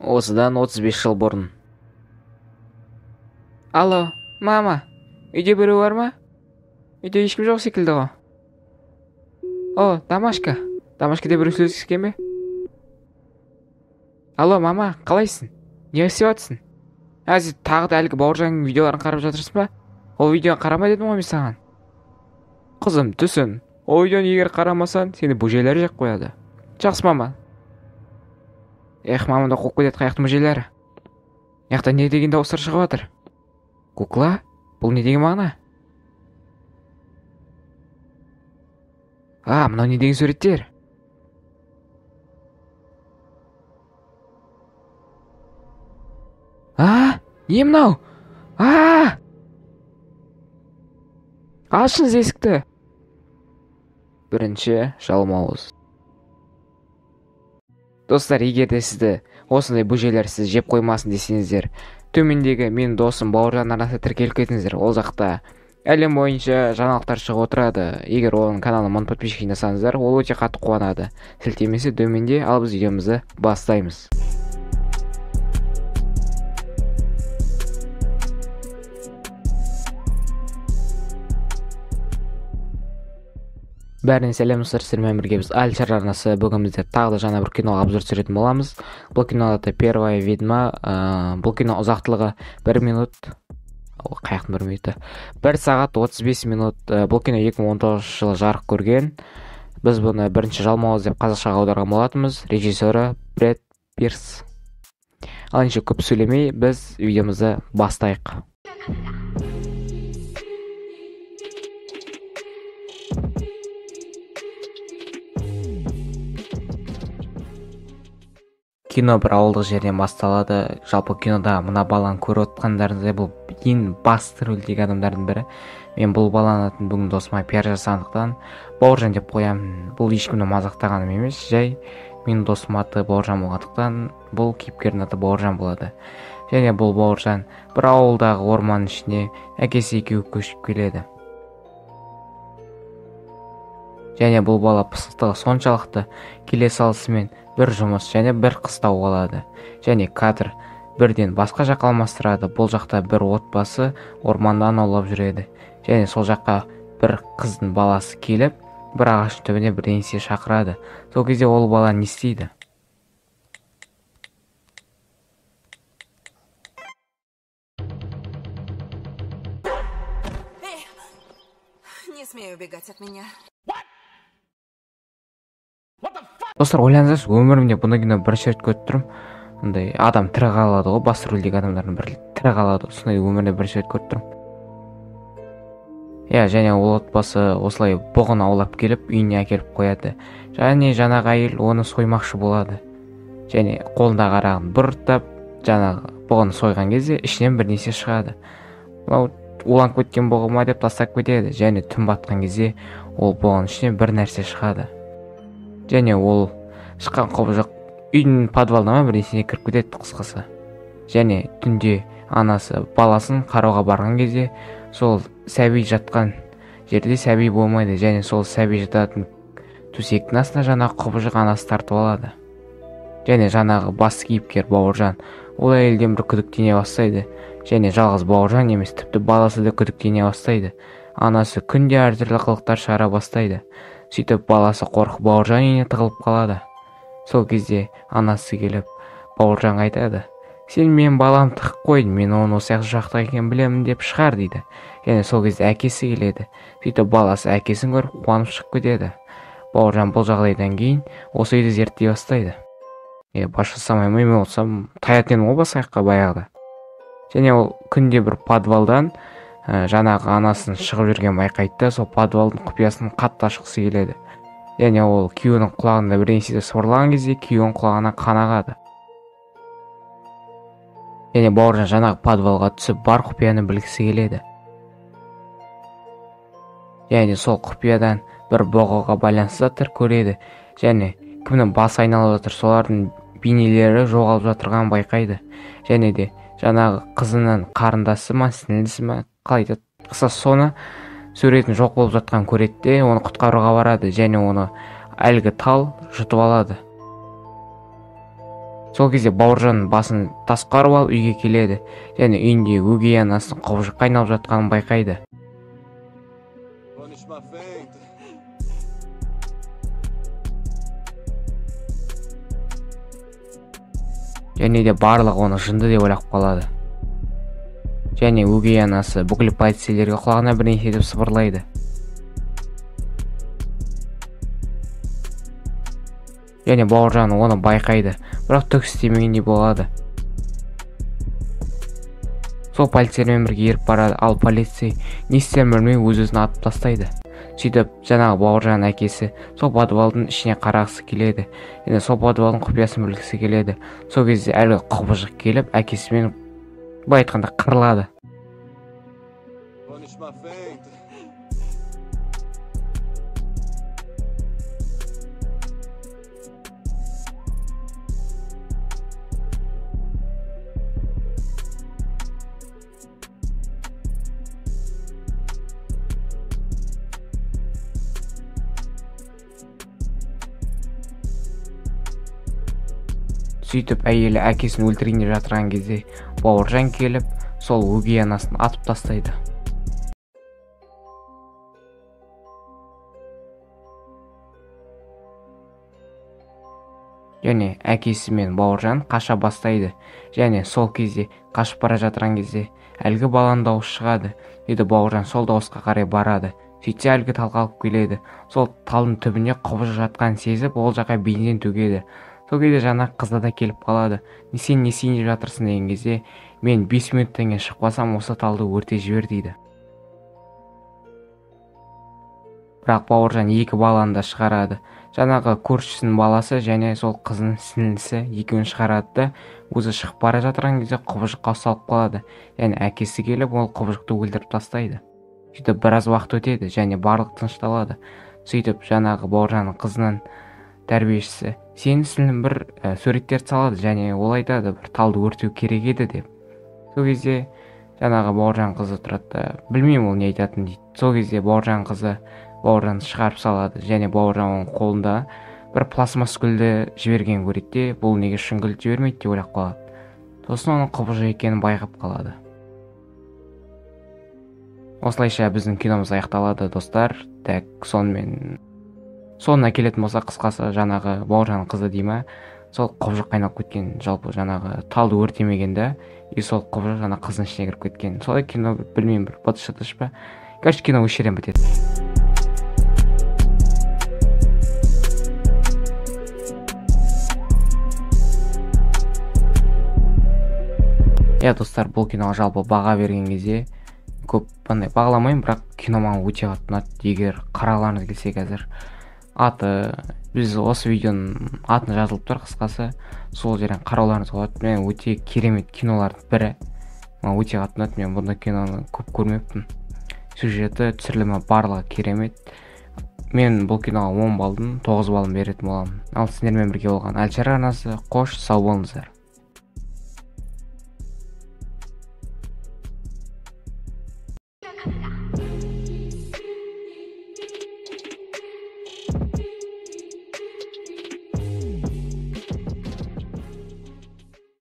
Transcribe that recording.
Осыдан 35 жыл бұрын. Алло, мама, үйде біреу бар ма? Үйде ешкім жоқ секілді ғой. О, Дамашка. Дамашка деп біреу сөйлескен бе? Алло, мама, қалайсың? Не істеп жатсың? Ә, сен тағы да әлгі Бауыржанның видеоларын қарап жатырсың ба? Ол видеоны қарама дедім ғой мен саған. Қызым, түсін. Ол видеоны егер қарамасаң, сені бөжейлер жеп қояды. Жақсы, мама. Эх, мама да қуып кетеді қаяқтың бөжейлері. Мына не деген дауыстар шығып жатыр? Кукла? Бұл не деген мағына? А, мынау не деген суреттер? А, не мынау? А! Ашыңыз есікті. Бірінші жалмауыз. Достар, егер де сізді осындай бөжейлер сіз жеп қоймасын десеңіздер, төмендегі менің досым Бауыржан арнасына тіркеліп кетіңіздер. Ол жақта әлем бойынша жаңалықтар шығып отырады. Егер оның каналына 1000 подписчик жинасаңыздар, ол өте қатты қуанады. Сілтемесі төменде, ал біз видеомызды бастаймыз. Бәріне сәлем достар, сіздермен бірге біз Альшар арнасы. Бүгін біздер тағы да жаңа бір киноға обзор түсіретін боламыз. Бұл киноның аты Первая ведьма. Бұл кино ұзақтылығы 1 минут. Қаяқтың 1 минуты? 1 сағат 35 минут. Бұл кино 2019 жылы жарық көрген. Біз бұны бірінші жалмауыз деп қазақшаға аударған болатынбыз. Режиссері Брэд Пирс. Ал ендеше көп сөйлемей біз видеомызды бастайық. Кино бір ауылдық жерден басталады. Жалпы кинода мына баланы көріп отқандарыңыздай, бұл ең басты рөлдегі адамдардың бірі. Мен бұл баланың атын бүгін досыма пиар жасағандықтан Бауыржан деп қоямын. Бұл ешкімді мазақтағаным емес, жай менің досым аты Бауыржан болғандықтан бұл кейіпкердің аты Бауыржан болады. Және бұл Бауыржан бір ауылдағы орманның ішіне әкесі екеуі көшіп келеді. Және бұл бала пысықтығы соншалықты, келе салысымен бір жұмыс және бір қыз тауып алады. Және кадр бірден басқа жаққа алмастырады. Бұл жақта бір отбасы ормандан аулап жүреді. Және сол жаққа бір қыздың баласы келіп, бір ағаштың түбіне бірдеңе шақырады. Сол кезде ол бала не істейді? Эй, не смей убегать от меня. Достар, ойланыңыздаршы, өмірімде бұны кино бірінші рет көріп тұрмын. Андай адам тірі қалады ғой, басты рөлдегі адамдардың бірі тірі қалады. Сондай өмірімде бірінші рет көріп тұрмын. Иә, және ол отбасы осылай бұғын аулап келіп, үйіне әкеліп қояды. Және жаңағы әйел оны соймақшы болады. Және қолындағы арағын бұрттап, жаңағы бұғын сойған кезде ішінен бірнәрсе шығады. Мынау уланып кеткен бұғы ма деп тастап кетеді. Және түн батқан кезде ол бұғының ішінен бір нәрсе шығады. Және ол шыққан құбыжық үйдің подвалына ма бірнәрсене кіріп кетеді, қысқасы. Және түнде анасы баласын қарауға барған кезде сол сәби жатқан жерде сәби болмайды. Және сол сәби жататын төсектің астына жаңағы құбыжық анасы тартып алады. Және жаңағы бас кейіпкер Бауыржан ол әйелден бір күдіктене бастайды. Және жалғыз Бауыржан емес, тіпті баласы да күдіктене бастайды. Анасы күнде әртүрлі қылықтар шығара бастайды. Сөйтіп баласы қорқып Бауыржан үйіне тығылып қалады. Сол кезде анасы келіп Бауыржанға айтады: сен мен балам тығып қойдың, мен оның осы жақта екенін білемін деп шығар дейді. Және сол кезде әкесі келеді. Сөйтіп баласы әкесін көріп қуанып шығып кетеді. Бауыржан бұл жағдайдан кейін осы үйді зерттей бастайды. Бас жасамай ма, мен болсам таятын едім ғой бас аяққа баяғыда. Және ол күнде бір подвалдан жаңағы анасын шығып жүрген байқайды да, сол подвалдың құпиясын қатты ашқысы келеді. Және ол күйеуінің құлағында бірдеңе сыбырлаған кезде күйеуінің құлағына қан ағады. Және Бауыржан жаңағы подвалға түсіп бар құпияны білгісі келеді. Және сол құпиядан бір бұғыға байланысты заттар көреді. Және кімнің басы айналып жатыр, солардың бейнелері жоғалып жатырғанын байқайды. Және де жаңағы қызының қарындасы ма, сіңлісі ма, қалай айтады, қысқасы соны суретін жоқ болып жатқан көреді де, оны құтқаруға барады. Және оны әлгі тал жұтып алады. Сол кезде Бауыржанның басын тасқа ұрып алып үйге келеді және үйінде өгей анасының құбыжыққа айналып жатқанын байқайды. Және де барлығы оны жынды деп ойлап қалады. Және өгей анасы бүкіл полицейлерге құлағына бірнеше деп сыбырлайды. Және Бауыржан оны байқайды, бірақ түк істемегендей болады. Сол полицеймен бірге еріп барады, ал полицей не істерін білмей өз-өзін атып тастайды. Сөйтіп жаңағы Бауыржан әкесі сол подвалдың ішіне қарағысы келеді. Және сол подвалдың құпиясын білгісі келеді. Сол кезде әлгі құбыжық келіп әкесімен былай айтқанда қырылады. Сөйтіп әйелі әкесін өлтірейін деп жатырған кезде Бауыржан келіп сол өгей анасын атып тастайды. Және әкесі мен Бауыржан қаша бастайды. Және сол кезде қашып бара жатырған кезде әлгі баланың дауысы шығады. Сөйтіп Бауыржан сол дауысқа қарай барады. Сөйтсе әлгі талға алып келеді. Сол талдың түбінде құбыжық жатқанын сезіп, ол жаққа бензин төгеді. Сол кезде жаңа қызы да келіп қалады. Сен не істейін деп жатырсың деген кезде, мен 5 минуттан кейін шықпасам осы талды өртеп жібер дейді. Бірақ Бауыржан екі баланы да шығарады. Жаңағы көршісінің баласы және сол қызының сіңлісі екеуін шығарады да, өзі шығып бара жатырған кезде құбыжыққа ұсталып қалады. Және әкесі келіп ол құбыжықты өлтіріп тастайды. Сөйтіп біраз уақыт өтеді және барлық тынышталады. Сөйтіп жаңағы Бауыржанның қызының тәрбиешісі сенің сіңлің бір суреттерді салады және ол айтады бір талды өртеу керек еді деп. Сол кезде жаңағы Бауыржан қызы тұрады да, білмеймін ол не айтатынын дейді. Сол кезде Бауыржан қызы Бауыржанды шығарып салады және Бауыржан оның қолында бір пластмасс гүлді жіберген көреді де, бұл неге шын гүлді жібермейді деп ойлап қалады. Сосын оның құбыжық екенін байқап қалады. Осылайша біздің киномыз аяқталады, достар. Так, сонымен соңына келетін болса, қысқасы жаңағы Бауыржанның қызы дей ма, сол құбыжыққа айналып кеткен, жалпы жаңағы талды өртемеген да, и сол құбыжық жаңа қыздың ішіне кіріп кеткен. Солай кино, білмеймін, бір быт-шыт па. Короче, кино осы жерден бітеді. Иә, достар, бұл киноға жалпы баға берген кезде көп андай бағаламаймын, бірақ кино маған өте қатты ұнады. Егер қарағыларыңыз келсе, қазір аты біз осы видеоның атын жазылып тұр, қысқасы сол жерден қарауларыңыз болады. Мен өте керемет кинолардың бірі, маған өте қатты ұнады. Мен бұндай киноны көп көрмеппін. Сюжеті, түсірілімі барлығы керемет. Мен бұл киноға 10 балдың 9 балын беретін боламын. Ал сіздермен бірге болған Әлішер арнасы. Қош, сау болыңыздар.